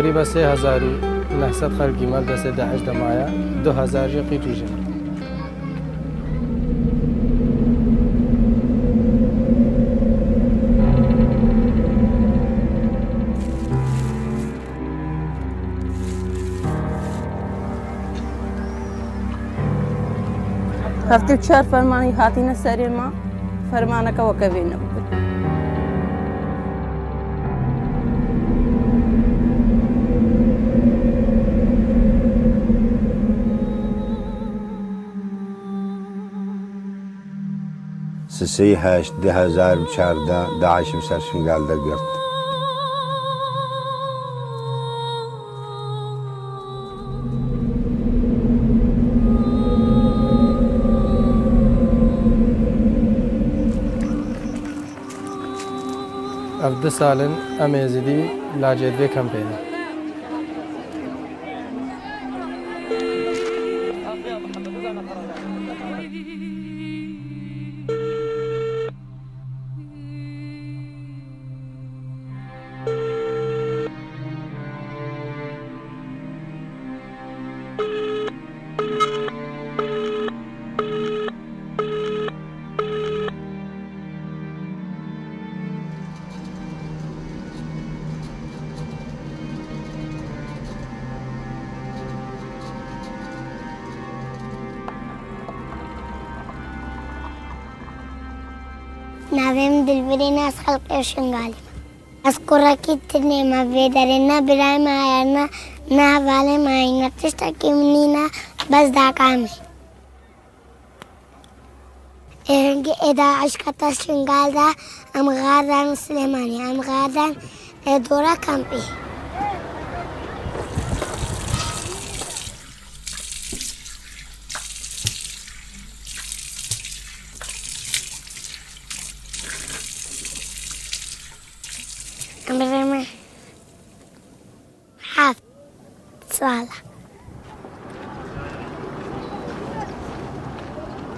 تەقریبا 3900 خەلکی مەل دەسێ داعش دەمایە 2000 ژێ قیت و ژن. 74 فەرمانی هاتینە سەرێمە فەرمانەکە وەکە بێ نەبوو. سسەی هەشت 2014 داعشم سەر شنگال دەگرت. ئەڤ دو سالن ئەم ێزیدی لاجێ دڤێ کەمپێنە. ناوێم دلبری ناس خەڵکێ شنگالی ئەز کوڕەکی ترنێمە ڤێ دەرێ نە برای مایە نە نە هەڤالێ مای نە تشتەکی منینە بەس داکامێ ئێرنگە ئێ داعش کەتە شنگالدا ئەم غاردان سلێمانی ئەم غاردان ئێ دۆرا کەمپی. ئەمڕێمە حەفت ساڵە.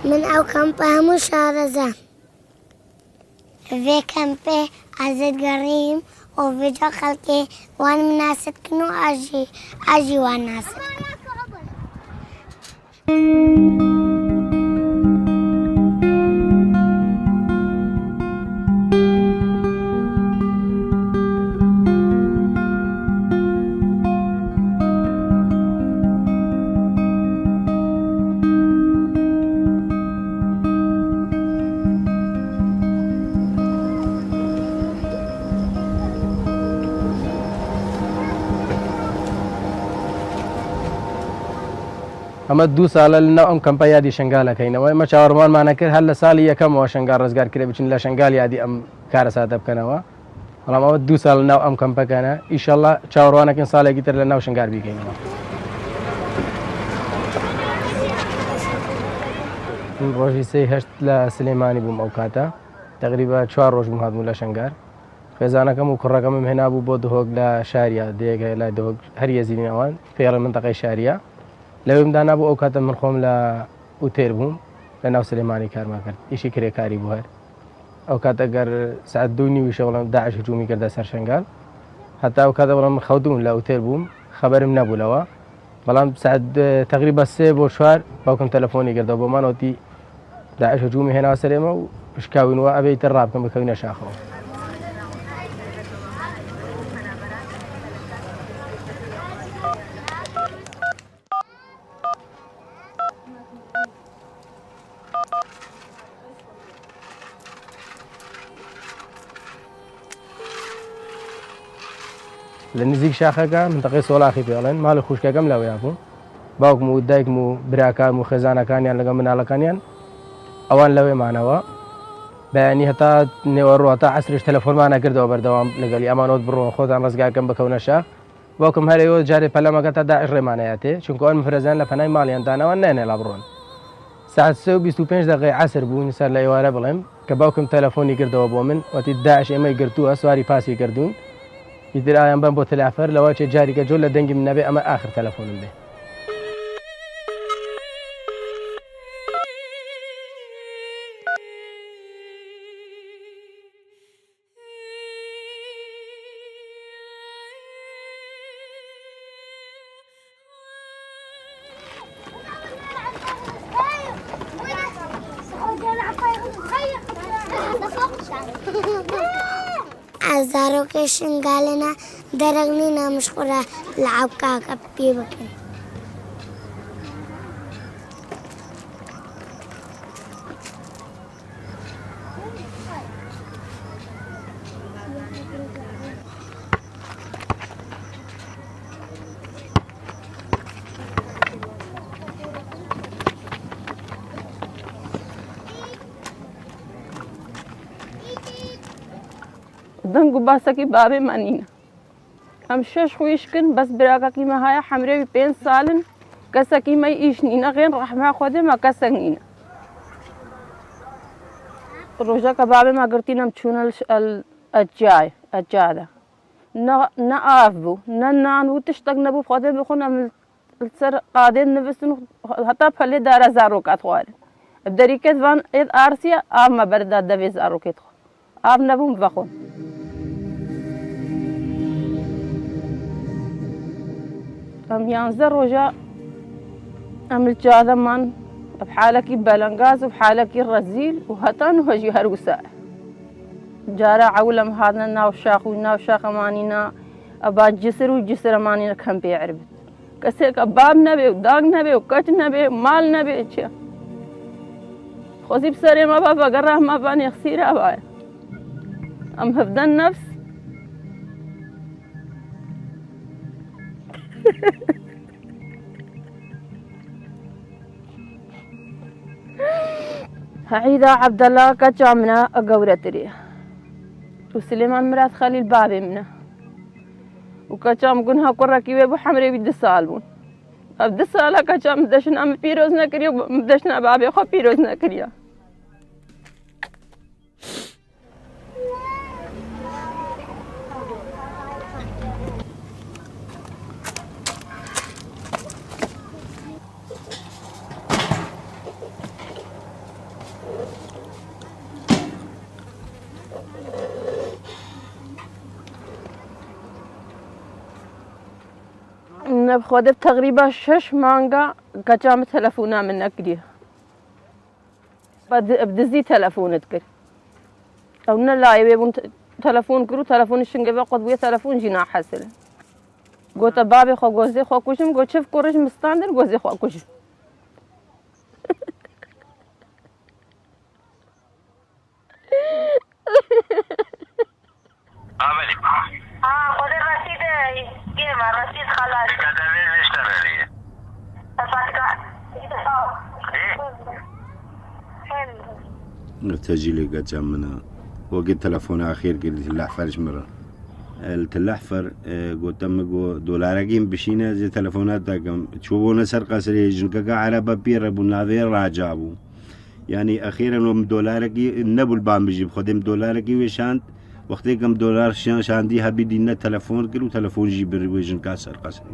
من ئەو کەمپە هەموو شارەزام. ڤێ کەمپێ ئازت گەڕیم و ڤێجا خەڵکێ وان مناست کن و ئاژی ئاژی وان ناست کن. ئەمە دوو ساڵە لەناو ئەم کەمپە یادی شنگال ئەکەینەوە، ئێمە چاوەڕوانمان ئەکرد هەر لە ساڵی یەکەمەوە شنگال ڕزگار کرێ بچین لە شنگال یادی ئەم کارەساتە بکەنەوە، بەڵام ئەوە دوو ساڵ لەناو ئەم کەمپەکەنە، ئیشەڵا چاوەڕوانەکەین ساڵێکی تر لەناو شنگال بیکەینەوە. من ڕۆژی سێی هەشت لە سلێمانی بووم ئەو کاتە تەقریبا چوار ڕۆژ بووم هاتبووم لە شنگال. خێزانەکەم و کوڕەکەمم هێنابوو بۆ دهۆک لە شاریا دێیەک هەیە لای دهۆک هەر یەزیدین ئەوان پێڵێن منتەقەی شاریا لەوێم دانابوو ئەو کاتە من خۆم لە ئوتێل بووم لە ناو سلێمانی کارمان کرد ئیشی کرێکاری بوو هەر ئەو کاتە گەر سعات دوو نیوی شەو بڵێم داعش هجومی کردە سەر شنگال هەتا ئەو کاتە بڵێم من خەوتبووم لە ئوتێل بووم خەبەرم نەبوو لەوە بەڵام سعات تقریبا سێ بۆ چوار باوکم تەلەفۆنی کردەوە بۆمان وتی داعش هجومی هێناوە سەر ئێمە و شکاوین و ئەبێ ئیتر ڕابکەن بکەوینە شاخەوە. لە نزیک شاخەکە منتەقەی سۆلاخی پێڵێن ماڵی خوشکەکەم لەوەیا بوو باوکم و دایکم و براکانم و خێزانەکانیان لەگەڵ مناڵەکانیان ئەوان لەوێ مانەوە بەیانی هەتا نێوەڕۆ هەتا عەسریش تەلەفۆنمانە کردەوە بەردەوام لەگەڵی ئەمانەوت بڕۆن خۆتان ڕزگارکەن بکەونە شاخ باوکم هەر ئێوە جارێ پەلەمەکە تا داعش ڕێمانەیاتێ چونکە ئەوان مفرەزیان لە پەنای ماڵیان داناوە نایانهێڵا بڕۆن ساعت سێ و 25 دەقەی عەسر بوو سەر لە ئێوارە بڵێم کە باوکم تەلەفۆنی کردەوە بۆ من وتی داعش ئێمەی گرتووە سواری پاسی کردوون ئیتر ئایان بەم بۆ تەلافەر لەوە چێ جاریکە جۆ لە دەنگی من نەبێ ئەمە ئاخر تەلەفۆنم بێ. ئەز زارۆکێ شنگالێ دەرەگ نینە مشخورە لعب کاکە پێ بکەن. دەنگ و باسەکی بابێ مانینە ئەم شەش خویشکن بەس براکەکی مە هەیە حەمرەوی پێنج ساڵن کەسەکی مەی ئیش نینە غێن ڕەحما خۆدێ مە کەسەک نینە ڕۆژەکە بابێ مە گرتینەم چوونە ئەجای ئەجادە نە ئاف بوو نە نان و تشتێک نەبوو خۆدێ بخۆن ئەم سەر قادێ نووسن هەتا پەلێ دارە زارۆکات خوارن دەریکەت وان ئێد ئارسیە ئاو مە بەردا دەبێ زارۆکێت خۆ ئاو نەبووم بەخۆن. ئەم 11 ڕۆژە ئەم جادەمان بحالەکی بەلەنگاز و بحالەکی ڕەزیل و هەتا نوهەژی هەروسا جارە عەولەم هاتنە ناو شاخ و ناو شاخەمانینا ئەبا جسر و جسرەمانینە کەم پێ عربت کەسێکە باب نەبێ و داگ نەبێ و کەچ نەبێ مال نەبێ چیە خۆزی بسەرێ مەبا بەگەڕا مەبان یەخسیرا وایە ئەم هەفدەن نەفس هەعیدا عەبدەڵا کەچا منە گەورەتریە و سلێمان مراد خەلیل بابێ منە و کەچام گونها کوڕەکی وێ بوو حەمرێ وی دو ساڵ بوون ئەف دو ساڵە کەچام دەشنا من پیرۆز نەکریە و دەشنا بابێ خۆ پیرۆز نەکریە. خۆدە تەقریبا شەش مانگە کەچامە تەلەفۆنا من نەکریە بدزی تەلەفۆنت کرد ئەو نە لایەوێ بوون تەلەفۆن کرد و تەلەفۆنی شنگە قۆت بووە تەلەفۆن ژی ناحەسل گۆتە بابێ خۆ گۆزێ خۆ کوژم گۆ چف کوڕژ مستاندن گۆزێ خۆ کوژم. تەجیلی گەجە منە وەگە تەلەفۆن ئاخیر کرد تلەحفەرش مرە تلەحفەر گوتم گۆ دۆلارەکەیم بشینە زێ تەلەفۆنات دەکەم چوە سەر قەسرێ ژنکەکە عەرەبە پێرە بوو ناوێ ڕاجا بوو یعنی ئەخیرەن وم دۆلارەکی نەبوو بام بژی خودم دۆلارەکی وێشاند وەختێکم دۆلار شیان شاندی هەبی دینە تەلەفۆن کرد و تەلەفۆن ژی بری وێ ژنکا سەر قەسرێ.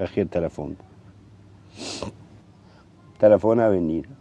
ئەخیر تەلەفۆن بوو تەلەفۆن ئەوێ نییە.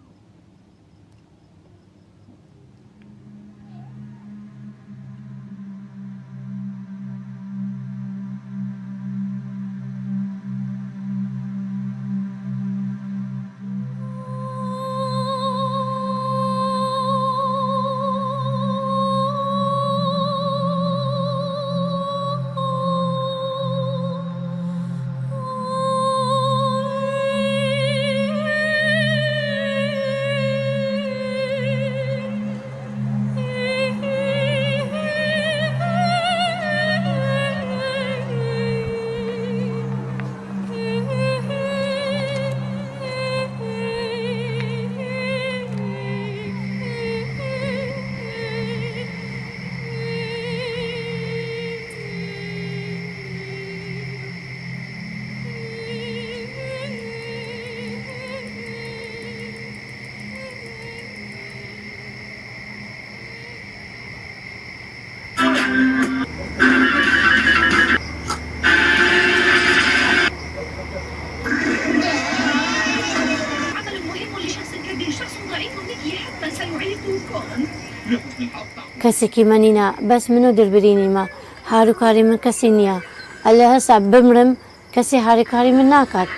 کەسێکی مە نینە بەس من و دربرینیمە هاروکاری من کەسی نییە ئەلێ هەسا بمرم کەسی هاریکاری من ناکات.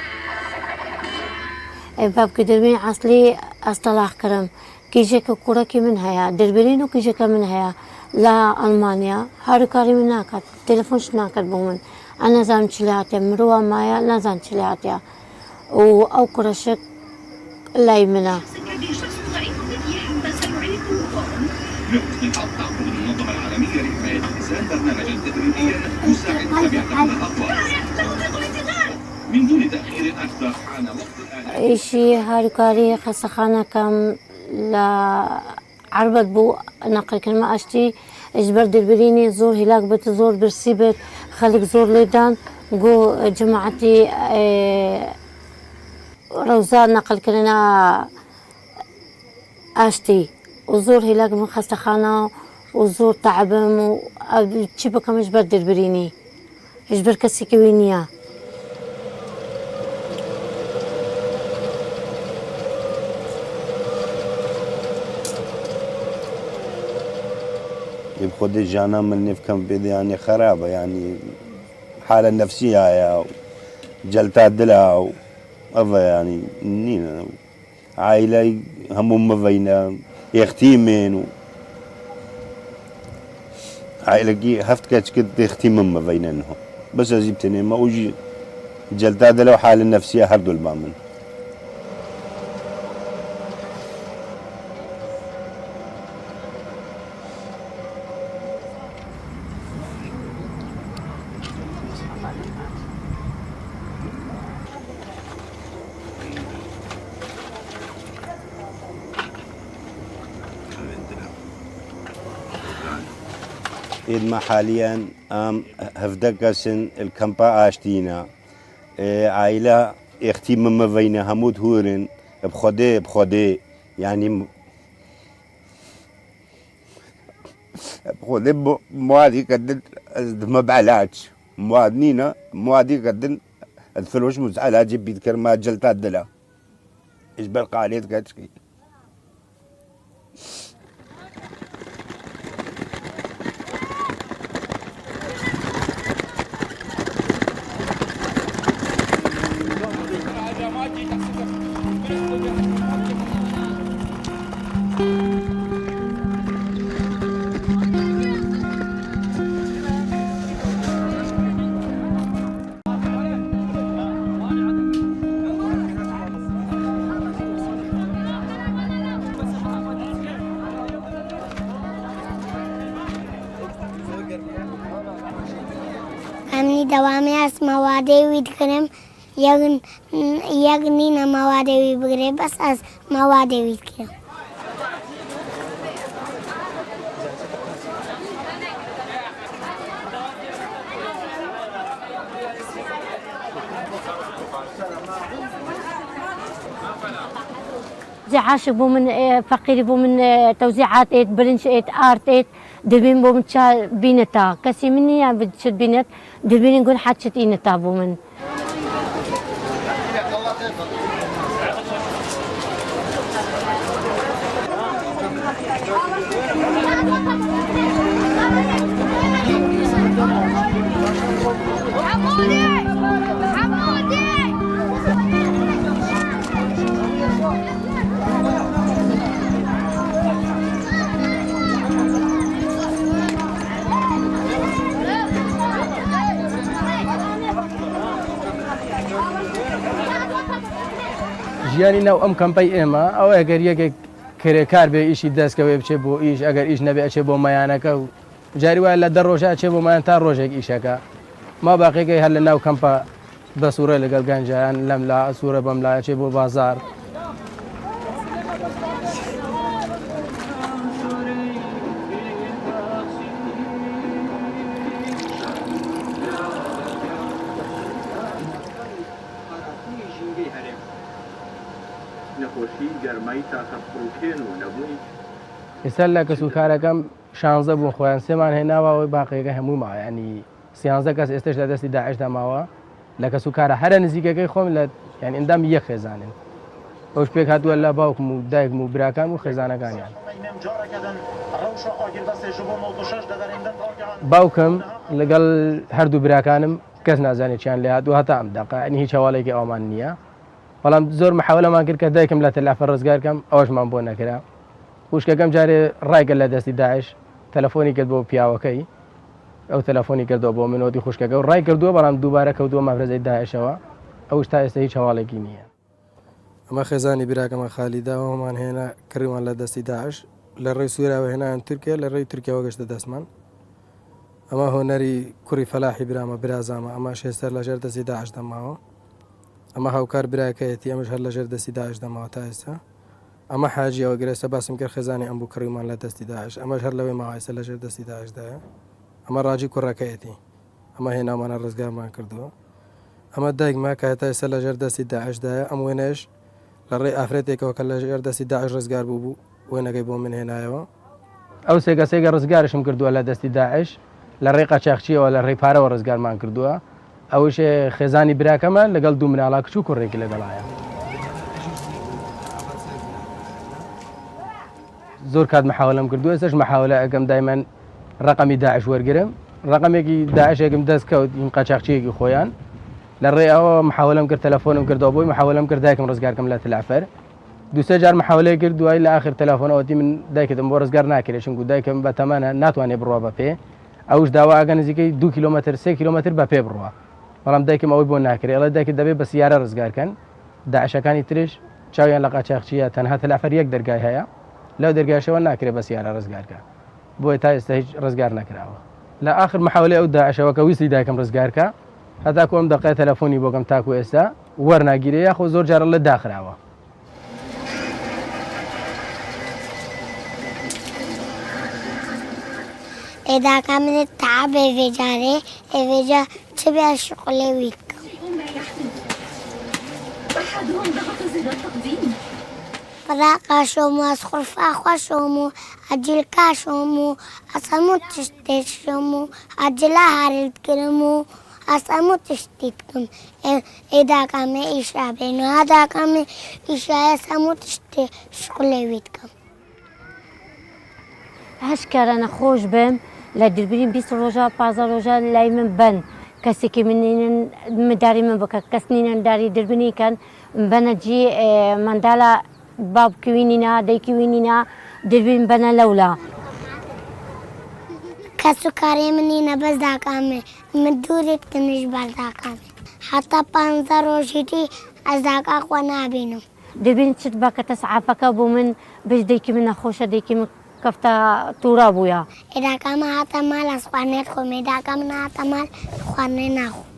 ئەی بابکی دربرین عەسلی ئەز تەلاق کرم کیژێکە کوڕەکی من هەیە دربرین و کیژەکە من هەیە لە ئەڵمانیا هاروکاری من ناکات تەلەفۆنش ناکات بۆ من ئە نازانم چ لێ هاتیە مروە مایە نازانم چ لێ هاتیە و ئەو کوڕەشک لای منە. ئیشی هاریکاری خەسەخانەکەم لە عەربەت بوو نەقلکردمە ئاشتی ژبەر دربرینی زۆر هیلاک بێت زۆر برسی بێت خەلک زۆر لێدان گۆ جەماعەتی ڕەوزا نەقلکردنە ئاشتی و زۆر هیلاک بم خەستەخانە و زۆر تەعبم و چی بکەم ژبەر دربرینی ژبەر کەسێکی وی نییە. بخودی ژیانا من نێف کەم بێ یانی خەرابە یانی حالە نەفسیایە و جەلتا دلا و ئەڤە یانی نینە عایلەی هەموو مڤینە یەختیمێن و عایلەکی هەفت کەچ کرد یەختیمم مڤینە نهۆ بەس ئەزی بتنێ مە ئوژی جەلتا دلە و حالە نەفسیە هەردوو البا من. ئێمە حالیەن ئام 17 کەسن الکەمپا ئاشتینە عایلە ئێختی ممەڤینە هەموو هورن بخۆدێ بخۆدێ یعنی بخۆدێ موادی کردن مە بعلاج مواد نینە موادی کردن الفلوس مزعلاجی بيذكر ما جلتا دلا ايش بالقاليت كتشكي ئەمنی دەوامی ئەس مەوادەی وی دکرم یەک نینە مەوادەی وی بگرێ بەس ئەس مەوادەی وی دکرم. عاشق بۆ من فەقیری بۆ من تەوزیعات ئێت برنج ئێت ئارد ئێت دبین بۆ من چا بینەتا کەسی من نییە چت بینێت دبینین گون حەد چت ئینەتا بۆ من. ژیانی ناو ئەم کەمپەی ئێمە ئەوە ئەگەر یەکێک کرێکار بێ ئیشی دەستکەوێ بچێ بۆ ئیش ئەگەر ئیش نەبێ ئەچێ بۆ مەیانەکە و جاری وایە لە دە ڕۆژە ئەچێ بۆ مایان تا ڕۆژێک ئیشەکە ما باقیەکەی هەر لە ناو کەمپە دەسوڕێ لەگەڵ گەنجان لەم لا ئەسوڕێ بەم لا ئەچێ بۆ بازار. ئێستا لە کەسوکارەکەم شانزە بوون خۆیان سێمان هێناوە ئەوەی باقیەکە هەمووی ماوە یانی سیانزە کەس ئێستش لە دەستی داعشدا ماوە لە کەس و کارە هەرە نزیکەکەی خۆم لە یان ئەندامی یەک خێزانن. ئەوش پێک هاتووە لە باوکم و دایکم و براکانم و خێزانەکانیان. باوکم لەگەڵ هەردوو براکانم کەس نازانێت چیان لێ هاتووە هەتا ئەم دەقە یانی هیچ هەواڵێکی ئەومان نییە بەڵام زۆر محاولەمان کرد کە دایکم لە تەلافە ڕزگار کەم ئەوەشمان بۆ نەکرا خوشکەکەم جارێ ڕایکرد لە دەستی داعش تەلەفۆنی کرد بۆ پیاوەکەی ئەو تەلەفۆنی کردەوە بۆ من وتی خوشکەکە و ڕای کردووە بەڵام دووبارە کەوتووە مەفرەزەی داعشەوە ئەوش تا ئێستا هیچ هەواڵێکی نییە. ئەمە خێزانی براکەمە خالیدە ئەومان هێنا کڕیمان لە دەستی داعش لە ڕێی سووریاوە هێنایان تورکیا لە ڕێی تورکیاوە گەشتە دەستمان ئەمە هۆنەری کوڕی فەلاحی برامە برازامە ئەمەش هێستا لەژێر دەستی داعش دەماوە ئەمە هاوکار براکەیەتی ئەمەش هەر لەژێر دەستی داعش دەماوە تا ئێستا ئەمە حاجی ئەوە گرێستا باسم کرد خێزانی ئەم بوو کڕیمان لە دەستی داعش ئەمەش هەر لەوەی ماوە ئێستا لەژێر دەستی داعشدایە ئەمە ڕاجی کوڕەکەیەتی ئەمە هێنامانە ڕزگارمان کردووە ئەمە دایکمە کە هەتا ئێستا لەژێر دەستی داعشدایە ئەم وێنەیەش لە ڕێی ئافرەتێکەوە کە لەژێر دەستی داعش ڕزگار بوو بوو وێنەکەی بۆ من هێنایەوە. ئەو سێ کەسەی کە ڕزگارشم کردووە لە دەستی داعش لە ڕێی قاچاخچییەوە لە ڕێی پارەوە ڕزگارمان کردووە ئەوش خێزانی براکەمە لەگەڵ دوو مناڵا کچ و کوڕێکی لەگەڵایە. زۆر کات محاولەم کردووە ئێستاش محاولە ئەکەم دایمەن ڕقەمی داعش وەرگرم ڕقەمێکی داعشێکم دەست کەوت این قاچاخچیەکی خۆیان لە ڕێ ئەوە محاولەم کرد تەلەفۆنم کردەوە بۆی محاولەم کرد دایکم ڕزگارکەم لە تلعفەر دوسێ جار محاولەی کرد دوای لە ئاخر تەلەفۆنەوە وتی من دایکتم بۆ ڕزگار ناکرێت چونکو دایکم بە تەمەنە ناتوانێت بڕوا بە پێ ئەوش داوا ئەگە نزیکەی دو کیلۆمەتر سێ کیلۆمەتر بە پێ بڕوا بەڵام دایکم ئەوەی بۆ ناکرێت ئەڵێ دایکت دەبێت بە سیارە ڕزگارکەن داعشەکانی ترش چاویان لە قاچاخچیە تەنها تەلەعفەر یەک دەرگای هەیە لەو دەرگاشەوە ناکرێت بە سیارە ڕزگارکە بۆیە تا ئێستا هیچ ڕزگار نەکراوە لە ئاخر محاولەی ئەو داعشەوە کە ویستی دایکم ڕزگارکە هەتاکو ئەم دەقەیە تەلەفۆنی بۆکەم تاکو ئێستا وەرناگیرێ یاخۆ زۆر جار ئەڵێ داخراوە. ئێ داکا منێ تەعبێ ڤێ جارێ ئێ ڤێجا چ بێ شقلێ وی بکەم. فراقا شۆم و ئەز خورفا خوە شۆم و ئەجیلکا شۆم و ئەز هەموو تشتێ شۆم و ئەجلا هارل دکرم و ئەز هەموو تشتی دکم ئێ داکا مێ ئیشا بێ نوها داکا مێ ئیشا ئەز هەموو تشتێ شقلێ وی دکەم. هەشت کارە نەخۆش بم لە دربرین 20 ڕۆژە 15 ڕۆژە لای من بن کەسێکی من نینن مداری من بکە کەس نینن داری دربنی کەن بەنە جی مندالا باوکی وینینا دایکی وینینا دربین بەنە لەولا. کەس و کارێ من نینە بەس داکامێ من دوورێک تنش بەر داکامێ حەتا پانزە ڕۆژی دی ئەز داکا خوا نابینم. دەبین چت بە کە تەسعافەکە بۆ من بەس دایکی من نەخۆشە دایکی من کەفتە تورا بووە. ئێ داکا من هاتە مال ئەز خواردنێ دخۆم ئێ داکا من هاتە مال خواردنێ ناخۆم.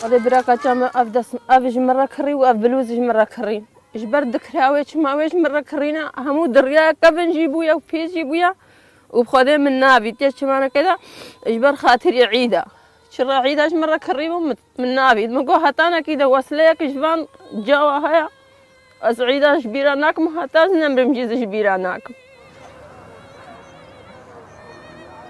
ئەڵێ برا کاچا من ئەف دەست ئەف ژ من ڕە کڕی و ئەف بلوز ژ من ڕە کڕی ژ بەر دکراوێ چما وێ ژ من ڕە کڕینە هەموو دڕیا کەڤن ژی بوویە و پێ ژی بوویە و بخۆدێ من ناڤی تێ چمانەکەدا ژ بەر خاتری عیدە چڕە عیدە ژ من ڕە کڕی و من ناڤیت من گۆ هەتا نەکیدە وەسلەیەکش ڤان جاوە هەیە ئەز عیدە ژ بیرا ناکم و هەتا نەمرم جیز ژ بیرا ناکم.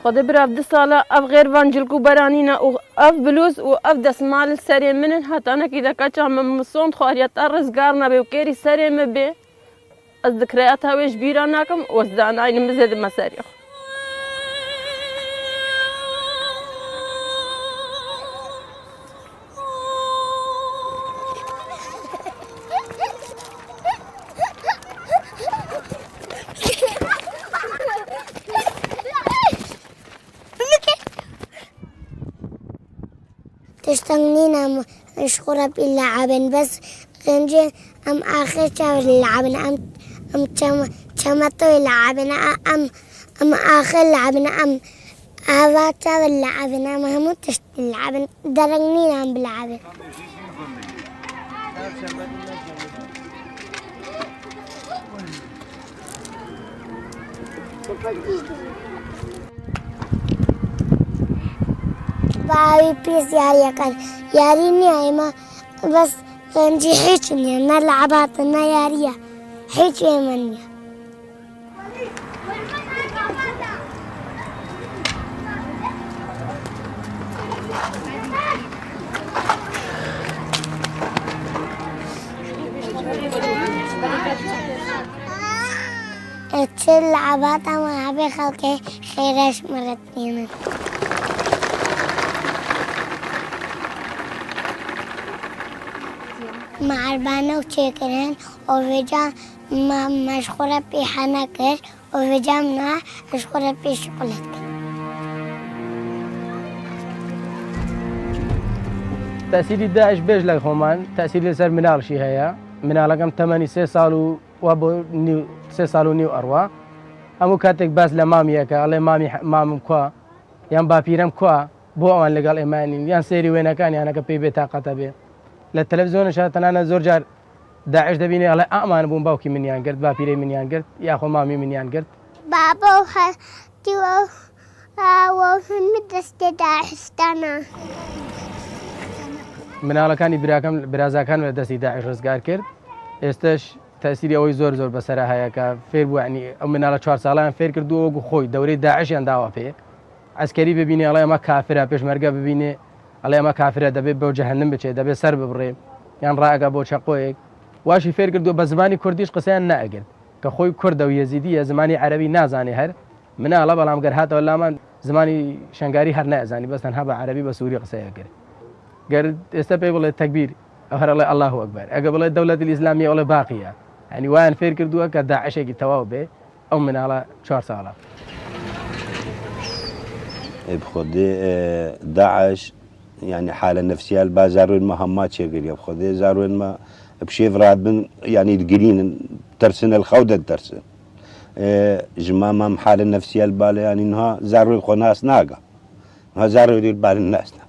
خودێ برا دو ساڵە ئەف غێر ڤان جلک و بەرانینە و ئەف بلوز و ئەف دەسمال سەرێ منن هەتا نەکیدە کەچا من مسۆند خواریە تا ڕزگار نەبێ و کێری سەرێ من بێ ئەز دکرەیا تا وێ ژ بیرا ناکم و ئەز داناینم بزێدمە سەرێ خو. تشتنينا مشغولة باللعبن بس غنجي أم آخر شهر لعبنا أم أم شمتو لعبنا أم أم آخر لعبنا أم هذا لعبنا ما هم تشت لعبنا درجنينا أم بلعبن. بە ئاوی پیس یاریەکەن یاری نییە ئێمە بەس غەنجی هیچ نییە نە لەعباتە نە یاریە هیچ ئێمە نییە. چ لەعباتەمان هەبێ خەڵکێ خێرەش مرەتێنن. مەعربانە و چێکردن ئۆڤێجا مەشخۆرە پێ حەنە کرد ئۆڤێجا منا ئەشخۆرە پێ شوقلت کرد. تەسیری داعش بێژ لە خۆمان تەسیر لەسەر مناڵشی هەیە مناڵەکەم تەمەنی سێ ساڵ و وا بۆ نیو سێ ساڵ و نیو ئەڕوا هەموو کاتێک باس لە مامیەکە ئەڵێ مامی مامم کوا یان باپیرەم کوا بۆ ئەوان لەگەڵ ئێمە نین یان سەیری وێنەکانیانەکە پێی بێتاقەتە بێ لە تەلەڤزیۆنەشا تەنانەت زۆر جار داعش دەبینێ ئەڵێ ئەمان بوون باوکی منیان گرت باپیرەی منیان گرت یاخۆ مامی منیان گرت. بابە و هەتیو و هەموو دەستێ داعشدانا. مناڵەکانی براکەم برازاکانم لە دەستی داعش ڕزگار کرد ئێستش تەسیری ئەوەی زۆر زۆر بەسەرا هەیە کە فێر بوو ینی ئەو مناڵە چوار ساڵیان فێر کردووە وەکو خۆی دەورەی داعشیان داوە پێ عەسکەری ببینێ ئەڵێ ئەمە کافرە پێشمەرگە ببینێ ئەڵێ ئەمە کافرە دەبێت بۆ جەهەنم بچێت دەبێت سەر ببڕێ یان ڕائەکا بۆ چەقۆیەک واشی فێر کردووە بە زمانی کوردیش قسەیان نەئەگرت کە خۆی کوردە و یەزیدیە زمانی عەرەبی نازانێ هەر مناڵە بەڵام گەر هاتەوە لامان زمانی شەنگاری هەر نەئەزانی بەس تەنها بە عەرەبی بە سووری قسەی ئەکرد گەر ئێستا پێی بڵێ تەکبیر ئەو هەر ئەڵێ ئەڵڵاهو ئەکبەر ئەگە بڵێ دەولەتی ئیسلامی ئەڵێ باقیە یعنی وایان فێر کردووە کە داعشێکی تەواو بێ ئەو مناڵە چوار ساڵە. بخودێ داعش یعنی حالە نفسیال با زاروێن مە هەما چێگریە بخودێ زاروێن مە بشێڤ راد بن یعنی دگرینن ترسن الخەو دەترسن ژمامام حالە نفسیال بالە یعنی نها زاروێن خۆ ناس ناگە نها زاروێن بالن ناسنا.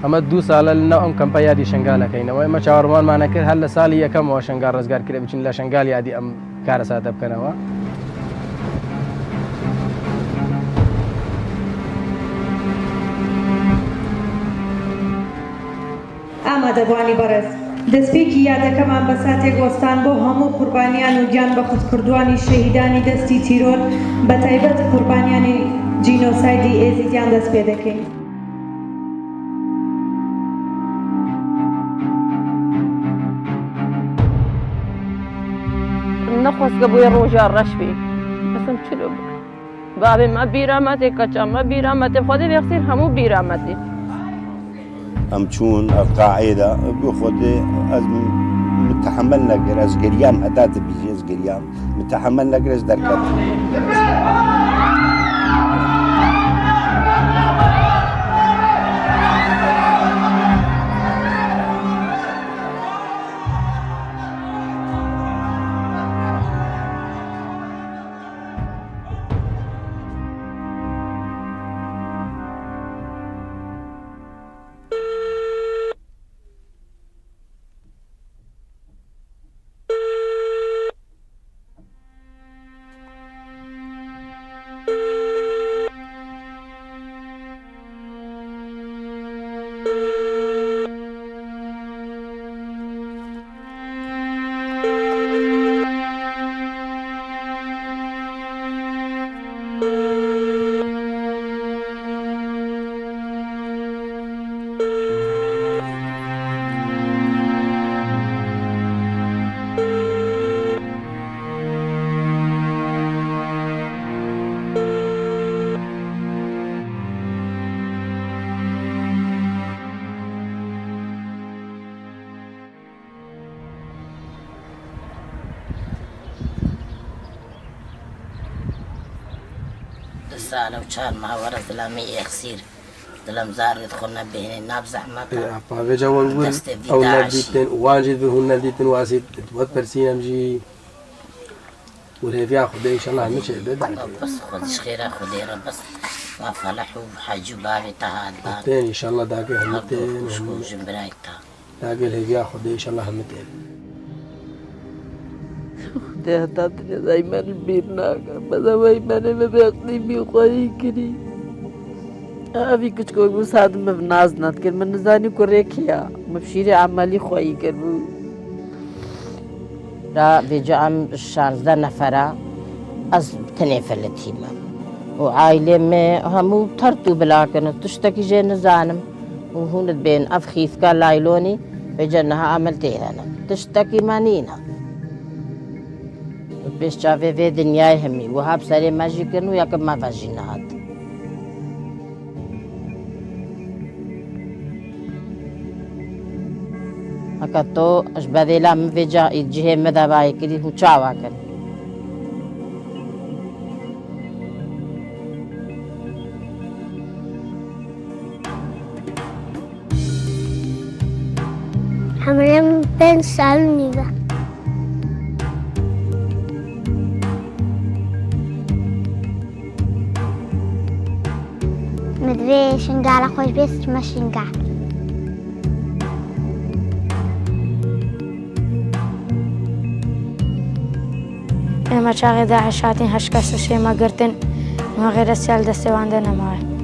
ئەمە دوو ساڵە لەناو ئەم کەمپە یادی شنگال ئەکەینەوە ئێمە چاوەڕوانمان ئەکرد هەر لە ساڵی یەکەمەوە شنگال ڕزگار کرێ بچین لە شنگال یادی ئەم کارەساتە بکەنەوە. ئامادەبووانی بەڕێز، دەستپێکی یادەکەمان بە ساتێک وەستان بۆ هەموو قوربانیان و گیان بەختکردووانی شەهیدانی دەستی تیرۆر بەتایبەت قوربانیانی جینۆسایدی ئێزیدیان دەست پێدەکەین. نەخۆزگە بۆیە ڕۆژا ڕەش بی بەسم چلۆ بکە بابێ مە بیرامەتێ کەچە مە بیرامەتێ خۆدێ بێخسیر هەموو بیرامەتێ. ئەم چوون ئەف قاعێدە بۆ خۆدێ ئەز متحمل نەکرد ئەز گریام هەتا دەبیژێ ئەز گریام متحمل نەکرد ئەز دەرکەت. ساڵە و چار ماه وەرە دڵەمی ئێخسیر دڵم زارت خۆ نەبێنێ ناب زەحمەتە پاوێجە وەرگور ئەو نەدیتن وانجیت بهون نەدیتن واسیت وەت پرسینەم ژی. و هێڤیا خودێ ئیشەڵا هەموو چێ بێ دەنگ بەس خۆش خێرا خودێ رە بەس وا فەلح و حەج و باوێ تا هات بان تێن ئیشەڵا داگە هەموو تێن خوشک و ژن برای تا داگە هێڤیا خودێ ئیشەڵا هەموو تێن. خودێ هەتا درێزای من بیر ناکە بەدەوەی منێ بە بێقلی خۆی کری ئەوی کچکۆک بوو سادم بە ناز نەتکرد من نزانی کوڕێکیە مبشیری عملی خۆی کرد بوو. را ڤێجا ئەم 16 نەفەرە ئەز تنێ فلتیمە و عایلێ مێ هەموو تەرت و بلاکن و تشتێکی ژێ نزانم و هونت بێن ئەف خیفکە لایلۆنی ڤێجا نەها ئەمل تێهەنە تشتێکی مانینە پێش چاوێ vê دنیای هەمی و هەب سەرێ مەژی کردن و یەکەم مەڤەژی نەهات. هەکە تۆ ji bedêla min vê ca cihê me de bayê kirî hûn çawa kin. حملم پێنج ساڵ و نیوە. مدرێ شنگالە خۆش بێ سچمە شنگال. ئێمە چاغێ داعش هاتین هەشت کەس و شێمە گرتن ما غێرە سیال دەستێوان دە نەمایە.